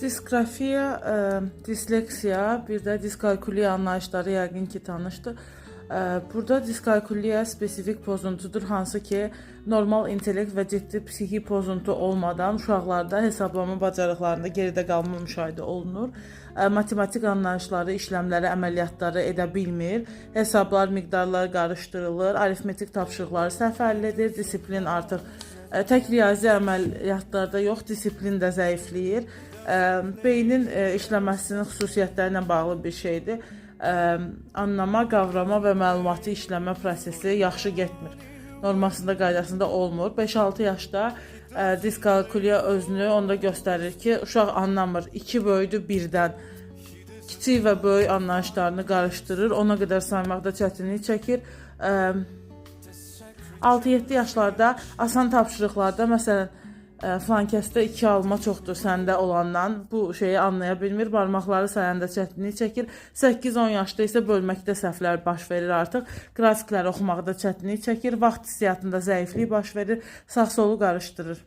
Disqrafiya, disleksiya, bir də diskalkuliya anlayışları yəqin ki, tanışdır. Burada diskalkuliya spesifik pozuntudur, hansı ki, normal intellekt və ciddi psixi pozuntu olmadan uşaqlarda hesablama bacarıqlarında geridə qalma müşahidə olunur. Matematik anlayışları, işləmləri, əməliyyatları edə bilmir. Hesablar, miqdarlar qarışdırılır, arifmetik tapşırıqları səhv həll edir, disiplin artıq tək riyazi əməliyyatlarda yox, disiplin də zəifləyir. Beynin işləməsinin xüsusiyyətləri ilə bağlı bir şeydir. Anlama, qavrama və məlumatı işləmə prosesi yaxşı getmir. Normasında, qaydasında olmur. 5-6 yaşda diskalkuliya özünü onda göstərir ki, uşaq anlamır. 2 böyüdü 1-dən. Kiçik və böyük anlayışlarını qarışdırır. Ona qədər saymaqda çətinlik çəkir. 6-7 yaşlarda asan tapşırıqlarda, məsələn, filankəsdə 2 alma çoxdur səndə olandan, bu şeyi anlaya bilmir, barmaqları sayanda çətinlik çəkir. 8-10 yaşda isə bölməkdə səhvlər baş verir artıq. Qrafikləri oxumaqda çətinlik çəkir, vaxt hissiyatında zəiflik baş verir, sağ-solu qarışdırır.